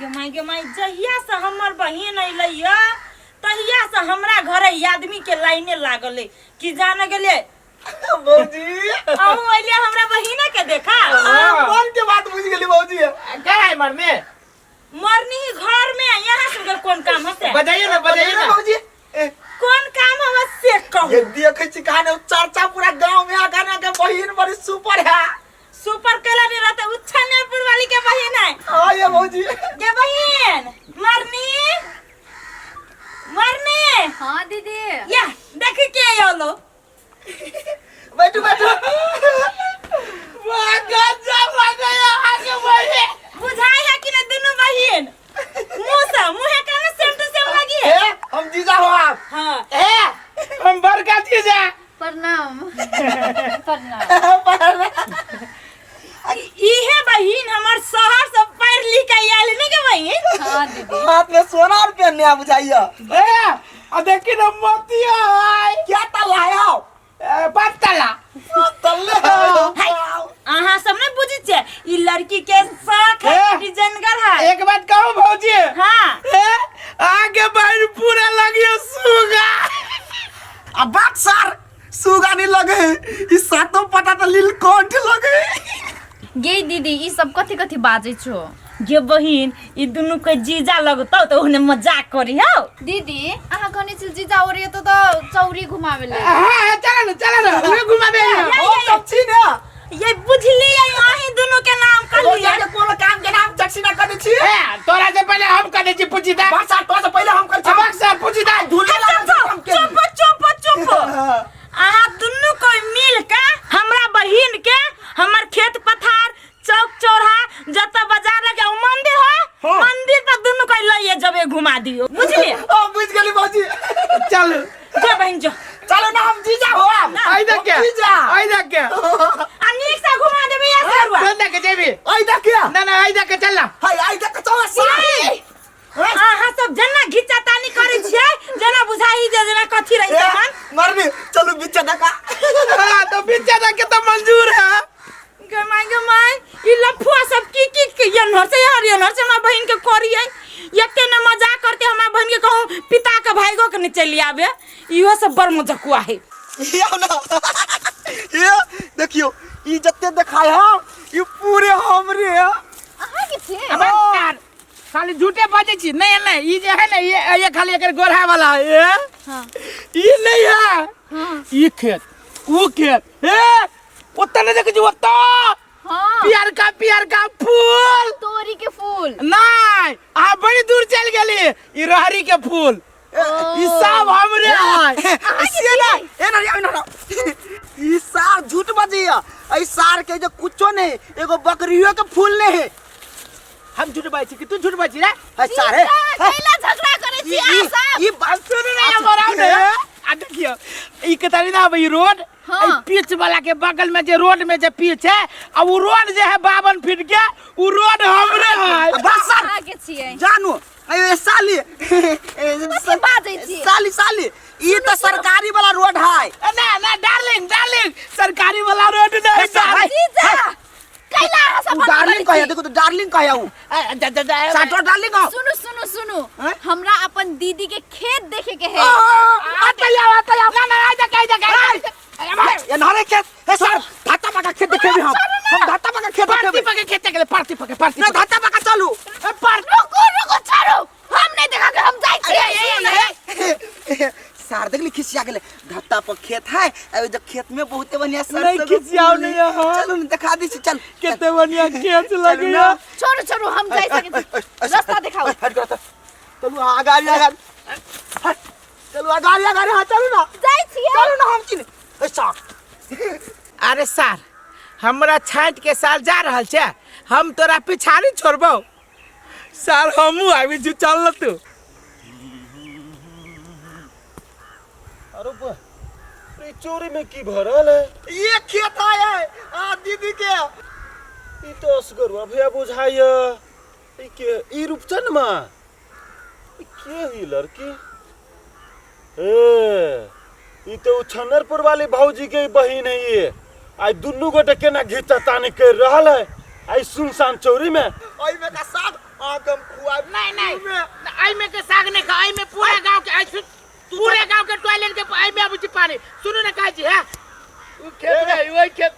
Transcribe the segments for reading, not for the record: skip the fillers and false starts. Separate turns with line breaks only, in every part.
गे माय, गे माय, जहिया से हमर बहिन अइलै य तहिया से हमरा घरे आदमी के लाइने लागल है कि जाने गेलिए।
भौजी,
अहूँ अइलिए हमरा बहिने के देखा।
हाँ, मन के बात बुझ गेली भौजी।
क्या है मरने?
मरनी घर में यहाँ से कौन काम है से?
बजाइए ना, बजाइए ना।
भौजी। ए,
कौन काम है से कहू।
ये देखे छी कहानी चर्चा पूरा गांव में आ गाना के बहिन बड़ी सुपर है।
सुपर केला नहीं रहता उच्छानेपुर वाली के बहिन है।
हाँ ये भौजी।
के बहिन मरनी, मरनी।
हाँ दीदी।
या देखी के आलो।
बैठू बैठू।
वाह गजब आ गया आगे बढ़े।
बुझाई है कि नहीं दोनों बहिन मुंह से मुंह है कान सेम टू सेम लगी है।
ए, हम जीजा हो आप।
हाँ।
ए,
हम बड़का जीजा।
प्रणाम। प्रणाम।
इहे बहिन हमर शहर से पढ़ लिख के आयल नहीं के बहिन।
हाँ दीदी।
हाथ में सोना और पहनने बुझाइए।
ए, आ देखी ना मोतिया है।
क्या तल्ला है आओ?
ए, पत्तला।
तल्ले है।
हाय, अहाँ सब नहीं बुझी छे ई लड़की के शौक है,
ए,
डिजाइनगर है।
एक बात कहूँ भौजी?
हाँ।
ए, आगे बढ़ पूरा लगियो सुगा।
अब बात सर सुगा नहीं लगे, ई सातों पता तो लीलकंठ लगे।
गे दीदी ई सब कथी कथी बाजै छो?
गे बहिन ई दुनू के जीजा लगतौ तो ओहने मजाक करी हौ।
दीदी अहाँ कहने छल जीजा ओरे तो तो चौरी घुमावे ले।
हाँ हाँ चला ना, चला ना, उहे घुमावे ले।
हम सब छी ना।
ये बुझली अहीं दुनू के नाम कहलिए।
के कोनो काम के नाम चक्षिणा कर छी।
ए, तोरा से पहले हम कर छी पूछी दा।
बस तोरा से पहले हम कर छी।
बस पूछी दा।
धुले लागल छी काम के।
चुप चुप चुप। अहाँ दुनू कोई मिल के हमरा बहिन के हमर खेत पथार चौक चौराहा जतऽ बाजार लगे उ मंदिर हो।
हाँ।
मंदिर पर दुनू कोई लइए जबे घुमा दियो बुझलिए।
ओ बुझ गेली भौजी।
चल
जो बहिन जो।
चलो ना हम जीजा हो आप।
आई देख के।
जीजा।
आई देख के।
आ नीक से घुमा देबे या सरुआ।
कौन देख के जेबी?
आई देख के।
ना ना आई देख के चल ना।
हाय आई देख के चल सारी।
अहाँ सब जना घिचा तानी करै छियै जना बुझाई जे जना कथी रही तखन।
मरनी चलू बिच्चा दका।
हां तो बिच्चा दके तो मंजूर है।
गे my, गे my, ई लफुआ सब की की के यनहर से हर यनहर से हमरा बहिन के करियै एते ने मजाक करते हमरा बहिन के कहूं पिता के भाईगो के ने चलि आबे इहो सब बड़ मजकुआ है।
ये ना ये देखियो ई जते देखाय हम ई पूरे हमरे है।
अहाँ के छियै?
अबे यार खाली झूठे बाजै छी। नहीं नहीं ई जे है ना ये खाली एकर गोरहा वाला है ये।
हां।
ई नहीं है।
हां।
ई खेत ऊ खेत ए ओत्ता नहीं देखै छी ओत्ता।
हां।
पियर का, पियर का फूल।
तोरी के फूल।
नहीं आ बड़ी दूर चल गेली ई रहरी के फूल। ई सब हमरे है।
से ना ए ना ए ना ई सार झूठ बजैया। ई सार के जे कुछो नहीं एगो बकरियो के फूल नहीं है।
हम झूठ बाजै छी कि तू झूठ बाजै रे?
है सार है।
कैला झगड़ा करै छी अहाँ सब?
ई बात
सुनू ना हमर आउ ने। आ देखियो ई कतरी ना ई रोड।
हाँ।
ई पिच वाला के बगल में जे रोड में जे पिच है आ उ रोड जे है 52 फीट के उ रोड हमरे है।
बस सर।
अहाँ के छियै।
जानू ए साली।
कथी बाजै छी?
साली साली ई तो सरकारी वाला रोड है।
ना ना डार्लिंग डार्लिंग सरकारी वाला रोड नहीं
है।
जीजा कैला अहाँ सब
उ डार्लिंग
करै
कहया
छी?
देखो तो डार्लिंग कहया उ। साटो डार्लिंग हो।
सुनू सुनू सुनू
हैं?
हमरा अपन दीदी के खेत देखे के है।
आता जाओ आता जाओ। ना ना आई देख आई देख आई देख।
ये नहरे खेत ए सर धाता पका खेत देखे भी हम। हम धाता पका खेत
पार्टी
देखे
पके खेत के पार्टी पके पार्टी
ना धाता पका चलू।
पार्टी
रुको रुको छोड़ू हम नहीं देखा के हम जाइ छियै।
सार देखली खिसिया गेले धत्ता पर खेत है अब जब खेत में बहुते बढ़िया सरसों
नहीं
के
खिसियाओ
फूल
नहीं
है।
यहाँ।
चलो ना दिखा दी छी, चल
कितने बढ़िया खेत
चलो
लगैया।
ना।
छोड़ू छोड़ू हम जाइ सकै छी। रास्ता दिखाओ।
हट कर चलू हाँ गाड़ी गाड़ी हट चलू हाँ गाड़ी गाड़ी हाँ चलू ना
जाइ छियै।
चलू ना हम चिन्ह ए सार।
अरे सार हमरा छाँट के साल जा रहल छै हम तोरा पिछाड़ी छोड़बौ सार हमहूँ आबि छी चल न तू।
अरे बा, ई चोरी में की भरल है?
ये खेत आया है आ दीदी के।
ई तो असगरुआ भैया बुझाइया। ई के ई रूपचन माँ ई के ही लड़की? ए ई तो उछनरपुर वाली भौजी के बहिन है ये। आई दुनू गोटे केना घिचा तानी कर रहल है आई सुनसान चौरी में।
ओई में का साग आगम खुआई
नहीं नहीं, एहिमे के साग नहीं खा, एहिमे पूरा गांव के आई सुन, पूरे गांव के टॉयलेट के एहिमे आबै छै पानी। सुनू ने कहै छी है, उ खेत में वही खेत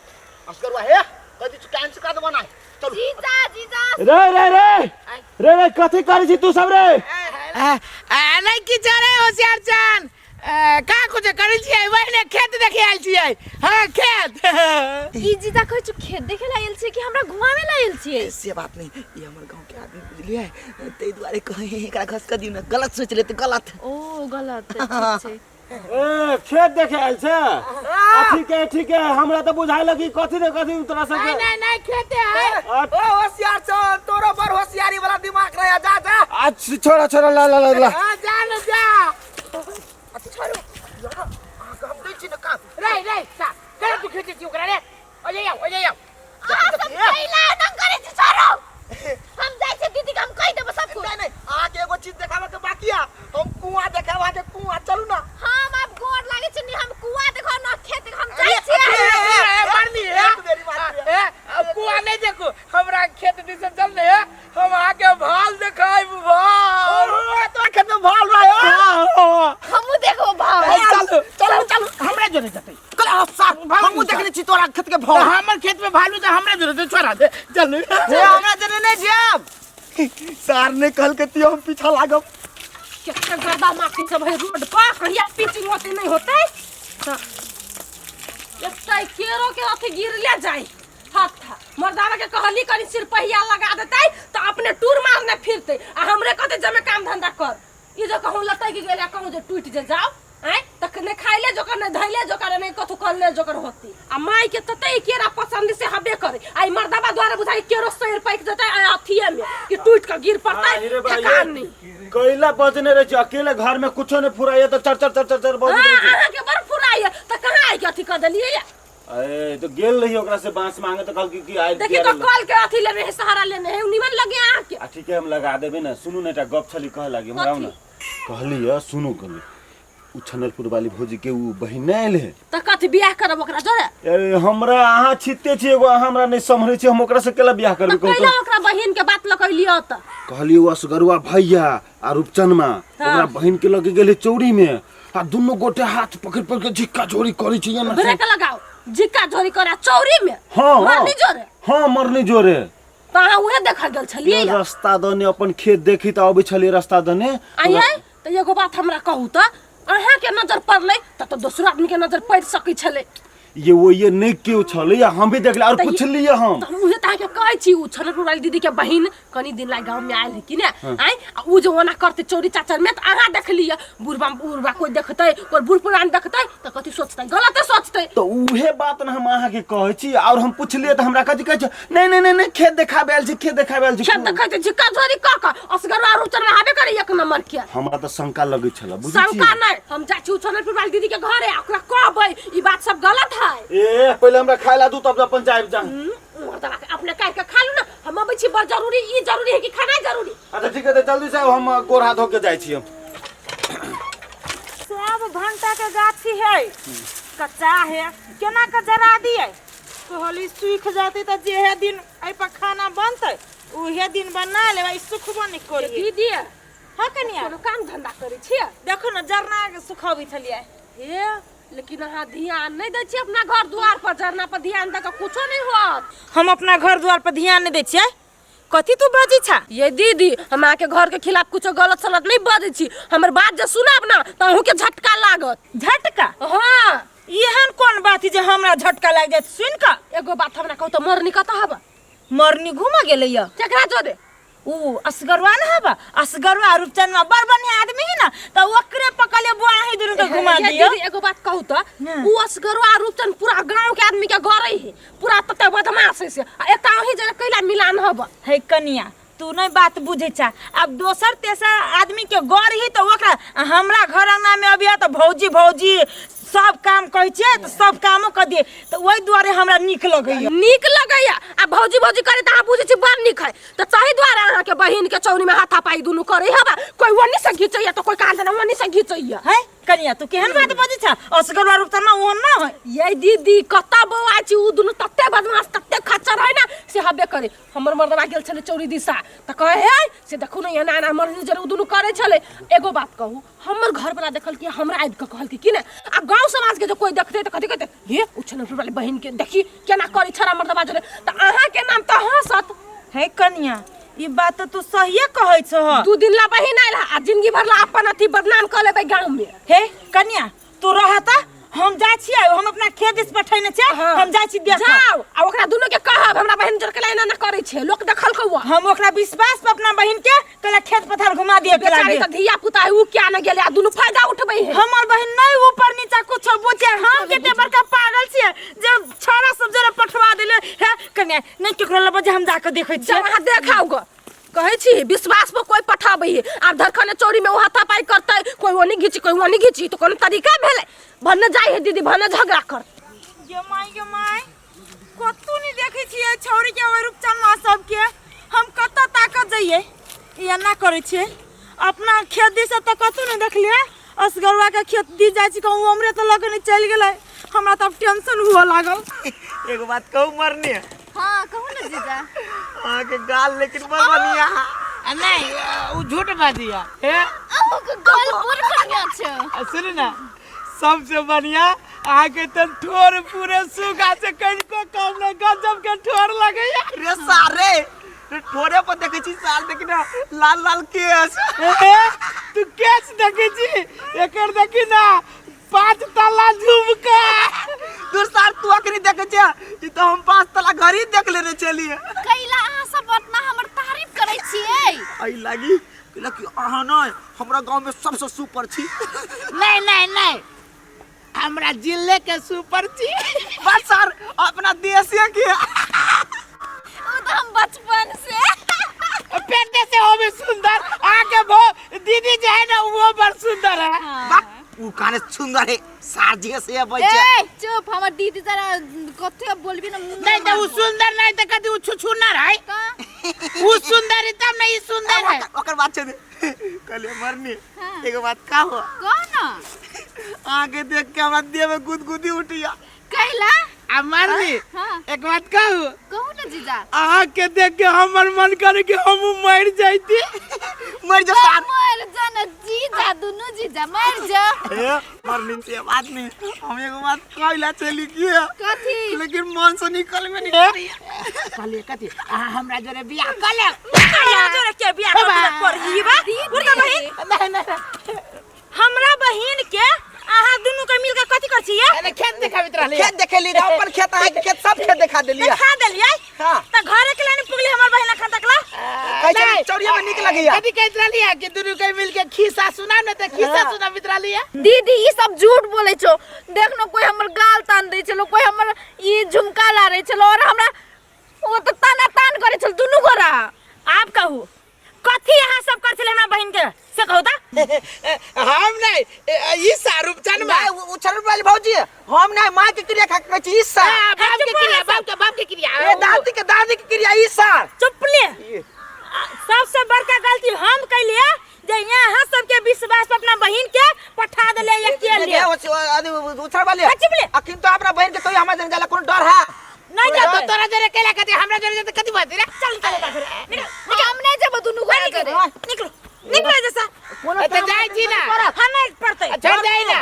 असगरुआ हे कथी टाइम से कर देबो ना, चलू।
जीजा जीजा
रे रे रे रे रे, कथी करै छी तू सब रे?
नहीं की रे होशियार चान, का कुछ करै छियै? वही ने खेत देखे आयल छियै। हाँ खेत।
ई जीजा कहै छु खेत देखे ला आयल छियै कि हमरा घुमावे ला आयल छियै?
से बात नहीं, ये हमर गांव के आदमी बुझलियै, ताहि दुआरे कहे एकरा घस कर दियौ ने, गलत सोच लेते गलत।
ओ गलत ठीक छै।
ए खेत देखे आयल छै? आ ठीक है ठीक है, हमरा तऽ बुझाइल कि कथी ने कथी तोरा सबके।
नहीं नहीं नहीं, खेते है।
ओ होशियार छौ, तोरो बड़ होशियारी वाला दिमाग रहे, जा जा।
अच्छा छोड़ा छोड़ा, ला ला ला ला।
हाँ जा न जा।
अच्छा छोड़ो यार, अहाँके हम दै छी ने काम।
रे रे सा कर तू खेते छी ओकरा रे, ओ जे आओ ओ जे आओ।
अहाँ सब कैला न करै छी, छोड़ो। हम जाइ छी दीदी के, हम कहि देबो सब कुछ।
नहीं नहीं, अहाँके एगो चीज देखाबे के बाकी है, हम कुआं देखाब अहाँके, कुआं चलू ना।
हम आब गोर लागै छी नि, हम कुआं देखो न खेत देखो, हम जाइ छी।
मरनी है
एक बेरी बात है।
ए अब कुआं नहीं देखो, हमरा खेत दिसन चल ने, हम आके भाल देखाइब भाल।
ओ तो खेत में भाल रहे हो।
हमहूँ देखो भाव।
चलू चलू चलू,
हमरा जोरे जतै।
कल साहब हमहूँ देखने छी तोरा खेत के भाल।
हमर खेत में भालू त हमरा जोरे से छोड़ा दे, चल।
हे हमरा जने नहीं जाब, सार ने कहल के तियो हम पीछा लागब।
कितना गर्दा माटी सब है रोड पर, कहिया पिचिंग होते नहीं होते। एकटा केरो के अथी गिरले जाए हाथ था मर्दाना के कहली कनी सिर पहिया लगा देते तो अपने टूर मारने फिरते, आ हमरे कहते जमे काम धंधा कर। ई जो कहूँ लटक गेल, कहूँ जे टूट जे जाओ आय तक ने खाइले जोकर ने धैले जोकर ने कथु करले जोकर होती। आ माई के तते केरा पसंद से हबे करे, आई मर्दाबा द्वारा बुझाई केरो सैर पैक जते आ अथिए में कि टूट के गिर पड़तै,
रे भाई,
ठेकान नहीं।
कैला बजने रहे छी, अकेले घर में कुछो नहीं फुराइए तो चर चर चर चर चर बजने
हां
रहे छी।
अहाँ के बड़ फुराइए त कहाँ आई के अथी कर देलिए या?
अरे तो गेल रही ओकरा से बांस मांगे तो कहल कि आइ
देखी तो कल के अथी लेने है, सहारा लेने है, निमन लगे अहाँ के।
आ ठीक है हम लगा देबे ना। सुनू ने एकटा गप छली कह लागी हमरा ना कहली है, सुनू कहली उ छनलपुर वाली भौजी के उ बहिन नहि आयल है
त कथी बियाह करब ओकरा जोरे?
अरे हमरा अहाँ छिते छी एगो, अहाँ हमरा नहीं सम्हरै छी, हम ओकरा से केला बियाह करबै
त
कहू
कैला
तो?
ओकरा बहिन के बात लकैलियो त?
कहली उ असगरुआ भैया आ रूपचनमा ओकरा बहिन के लगे गेलै चौरी में, आ दुनू गोटे हाथ पकड़ पकड़ के झिक्का झोरी करै छै एना से।
ब्रेक लगाओ, झिक्का झोरी करे चौरी में?
हाँ, हाँ।
मरनी जोरे?
हाँ मरनी जोरे।
त अहाँ उहे देखल गेल छलियै?
ये रास्ता दने अपन खेत देखी त अबै छलियै रास्ता दने।
आइए त एगो बात हमरा कहू त, अहाँ के नजर पड़लै त त दोसरो आदमी के नजर पड़ि सकै छलै।
ये वो ये नहीं केओ छलै, या हम भी देखले और
त ये-
पुछलियै हम।
त हम उहे त अहाँके कहै छी, उ छनकपुर वाली दीदी के बहिन कनी दिन ला गाँव में आयल है कि ने आँय, आ उ जे ओना करते चोरी चाचर में त अहाँ देखलियै, बुढ़बा बुढ़बा कोई देखतै, कोई बूढ़ पुरान देखतै त कथी सोचतै? गलते सोचतै।
तो उहे बात न हम अहाँके कहै छी, और हम पुछलियै त हमरा कथी कहै छै, नहीं नहीं नहीं नहीं खेत देखाबे आयल छी, खेत देखाबे आयल छी।
खेत देखै झिक्का झोरी क क असगरवा रुचन में हाबे करे एक नंबर के।
हमरा त शंका लगै छल, बुझै छी?
शंका नहीं, हम जाइ छी छनकपुर वाली दीदी के घरे आ ओकरा कहबै ई बात सब गलत है।
ए पहिले हमरा खाय ला दू तब अपन जाइब जा।
मर्दवा के अपने काट के खा लू ना, हम अबै छी, बड़ जरूरी ई जरूरी है कि खाना जरूरी?
अच्छा ठीक है, त जल्दी से हम गोर हाथ धो के जाइ छी हम।
सब भंटा के गाछी है कच्चा है, केना के जरा दिए?
कहली सूख जाते त जेहे दिन एहि पर खाना बनते उहे दिन बना लेबै, सुखबो नहीं करिए।
दीदी।
हाँ कनिया।
कोनो काम धंधा करै छियै?
देखो न जरना के सुखाबै छलियै।
हे लेकिन अहाँ ध्यान नहीं दै छियै अपना घर दुआर पर, जरना पर ध्यान दऽ के कुछो नहीं होत।
हम अपना घर दुआर पर ध्यान नहीं दै छियै? कथी तू बाजै छा?
ये दीदी हम अहाँके घर के खिलाफ कुछो गलत सलत नहीं बजै छी, हमर बात जे सुनब ना तऽ अहूँके झटका लागत।
झटका?
हाँ।
एहन कोन बात है जे हमरा झटका लागि जायत सुनि कऽ?
एगो बात हमरा कहू तऽ मरनी कतऽ हब?
मरनी घूमऽ गेलै यऽ।
केकरा जोरे?
उ असगरवा न हबा, असगरवा रूपचनवा बड़ बढ़िया आदमी है ना, त ओकरे पकड़ले बुआ ही दुनू के घुमा
ये
दियो।
दीदी एगो बात कहू तऽ
हाँ।
उ असगरवा रूपचन पूरा गांव के आदमी के गरै है, पूरा तते बदमाश है से, आ एकटा अहीं जरे कैला मिलान हब?
हे कनिया तू नहीं बात बुझे छा, अब दोसर तेसर आदमी के गौर ही तो ओकरा, हमरा घर अंगना में अभी तो भौजी भौजी सब काम कहै छियै तऽ सब कामो कऽ दिए तऽ ओहि दुआरे हमरा नीक लगैया।
नीक लगैया आ भौजी भौजी करे तऽ अहाँ बुझै छी बड़ नीक है, तऽ ताहि दुआरे अहाँके बहिन के चौरी में हाथापाई दुनू करे हबा, कोई ओनी से घिचैया तऽ कोई कहाँ से ओनी से घिचैया।
है कनिया, तू केहन बात बजै छ? असगरवा रूपचनमा ओहन ना है।
ये दीदी कत्ता बौआ छी, उ दुनू तते बदमाश तते खच्चर है ना से हबे करे। हमर मर्दबा गेल छलै चौरी दिशा तऽ कहे हे से देखू ने एना एना मर्द जरे उ दुनू करे छलै। एगो बात कहू, हमर घर वाला देखल कि हमरा आबि कऽ कहलकै कि ने, आ गाँव समाज के जो कोई देखते तऽ कथी कहते, हे उ छनपुर वाली बहिन के देखी केना करे छड़ा मर्दबा जरे, तऽ अहाँ के नाम तऽ हंसत।
हे कनिया, ई बात तऽ तू सहिए कहै छह।
2 दिन ला बहिन आयल आ जिंदगी भर ला अपन अथी बदनाम कऽ लेबै गाँव में।
हे कनिया, तू रहता, हम जाइ छियै, हम अपना खेत दिस पठेने छियै।
हाँ।
हम जाइ छी देख।
जाओ आ ओकरा दुनू के कहब हमरा बहिन जर के एना ना करै छै, लोक देखल कौआ।
हम ओकरा विश्वास पर अपना बहिन के कहला खेत पथार घुमा दिए के
बेचारी
लागे।
तऽ धिया पुता है, उ क्या न गेलै आ दुनू फायदा उठबै है।
हमर बहिन नहीं ऊपर नीचा कुछो बुझे, हम कते बड़का पागल छियै जे छौड़ा सब जरा पठवा देले। हे कन्या, नहीं केकरो लबो जे हम जाके देखै छियै।
जाओ अहाँ देखाउ ग, कहै छी विश्वास पर कोई पठाबै है। आब धरखने चोरी में ओ हाथापाई करतै, कोई ओनी घीची कोई ओनी घीची, तऽ कोनो तरीका भेलै? भन्ने जाइ है दीदी, भन्ने झगड़ा कर।
गे माय गे माय, कतौ नहीं देखै छियै छौड़ी के ओहि रूपचनमा सबके, हम कतऽ ताकत जइयै? ई एना करै छियै अपना खेत दिस तऽ कतौ नहीं देखलियै, असगरुआ के खेत दिस जाइ छी कहूँ हमरे तऽ लऽ के नहीं चलि गेलै, हमरा तऽ आब टेंशन हुअ लागल।
एगो बात कहू मरनी?
हाँ कहू ना जीजा।
अहाँके गाल लेकिन बड़ बढ़िया है।
आ नहीं, उ झूठ बाजिया हे।
अहूँके गाल बड़ बढ़िया छै।
आ सुनू ना, सबसे बढ़िया अहाँके तऽ ठोर पूरे सुगा से कनिको कम नहीं, गजब के ठोर लगैया।
रे सारे रे ठोरे पर देखै छी साल, देखी ना लाल लाल केस।
ए, तू केस देखै छी, एकर देखी ना 5 तला झुमका।
तू सार तू अखनी देखै छै, ई तऽ हम 5 तला घर ही देख लेने छलियै।
कैला अहाँ सब अपना हमर तारीफ करै छियै?
एहि लागी कैला कि अहाँ नहि हमरा गांव में सबसे सुपर छी।
नहीं नहीं नहीं, हमरा जिले के सुपर छी।
बस सर अपना देशिया के।
ओ तऽ हम बचपन से
पेटे से हो भी सुंदर, आके भो दीदी जो है ना वो बड़ सुंदर है।
वाह, उ काने सुंदर है सार जे से अबै छै।
ए चुप, हमर दीदी जरा कथि अब बोलबी ना मुंह
नहीं तो उ सुंदर नहीं तो कथि उ छुछुनर है। उ सुंदर है तब नहीं सुंदर है।
ओकर बात छै कहलिए मरनी।
हाँ।
एगो बात का हो?
कह ना।
आगे देख के हमरा देह में गुदगुदी उठिया।
कैला?
आ मरनी,
हाँ।
एक बात कहू?
कहू ना जीजा।
अहाँ के देख के हमर मन करे कि हम मर जाइती।
मर जा सार।
मर जा ना जीजा, दुनू जीजा मर जा।
ए मरनी से बात नहीं, हम एगो बात कहला चली की
कथी?
लेकिन मन से निकल में नहीं।
कहलिए कथी? अहाँ हमरा जोरे बियाह कर ले।
हमरा जोरे के बियाह कर ले करही बा? उड़ बहिन।
नहीं, नहीं, नहीं।
हमरा बहिन के अहाँ दुनू के मिल के कथी कर छियै?
अरे खेत देखाबैत रहलियै।
खेत देखेली ना, अपन खेत अहाँ के खेत सब खेत देखा देलियै।
देखा देलियै?
हाँ।
त घरे के लाइन पुगली हमर बहिन अखन तक ला?
कहै छै चौरिया में नीक लगैया।
कथी कहैत रहलियै कि दुनू के मिल के खिस्सा सुना ने, त खिस्सा सुनाबैत रहलियै।
दीदी ई सब झूठ बोलै छौ, देख न कोई हमर गाल तान दै छलो, कोई हमर ई झुमका लारै छलो, और हमरा ओ त ताना तान करै छल दुनू गोरा।
आब कहू कथी अहाँ सब कर छले हमरा बहिन के से कहू त?
हम नहीं, ई सारूप चनमा।
नहीं, उ छरूप वाली भौजी, हम नहीं, माँ के क्रिया खा के कहै छी, ई सार।
हाँ, बाप के क्रिया, बाप के, बाप के क्रिया।
ए, दादी के, दादी के क्रिया, ई सार।
चुप ले। सबसे बड़का गलती हम कैलिए जे यहाँ सबके विश्वास पर अपना बहिन के पठा देले अकेले।
ए, ओ, ओ, छरूप वाली।
हाँ, चुप ले।
अखिन तो अपना बहिन के कहियो हमरा जन जाला कोनो डर है?
नहीं
तो
जाते।
तोरा जरे केला कथी, हमरा जरे जरे कथी बात रे?
चल निकल निकल निकल।
हम नहीं जेबो दुनू गोरा
निकलो,
करे।
निकलो, निकलो जैसा।
कोनो
ए, तो
काम
जाइ छी ना।
हाँ, नहीं पड़ते।
अच्छा, जाइ ना।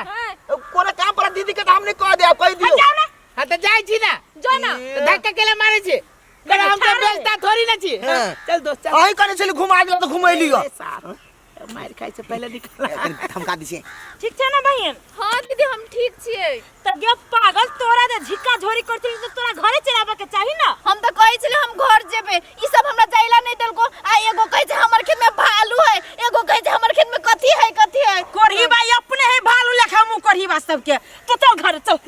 कोनो काम पर दीदी के तो हम नहीं कह दे, कह दियो।
जाओ ना।
हाँ, तो जाइ छी ना।
जो ना।
तो धक्का केला मारे छी? पर हम तो बेचता थोड़ी ना छी।
हाँ।
चल दोस्त, चल।
अहीं कने छली घुमा दियो तो घुमैलियो।
ए, सार, मार खाइ से पहले निकल।
धमका दी छै।
ठीक छै ना बहिन?
हाँ दीदी हम ठीक छियै।
त गे पागल, तोरा जे झिक्का झोरी करथिन त तोरा घरे चलि आबऽ के चाही ना।
हम त कहै छलियै हम घर जेबै, ई सब हमरा जाइला नहीं देलको। आ एगो कहै छै हमर खेत में भालू है, एगो कहै छै हमर खेत में कथी है, कथी है।
कोरही बाई अपने है भालू लेखा मुँह कोरही बा सबके। तो चल घर चल।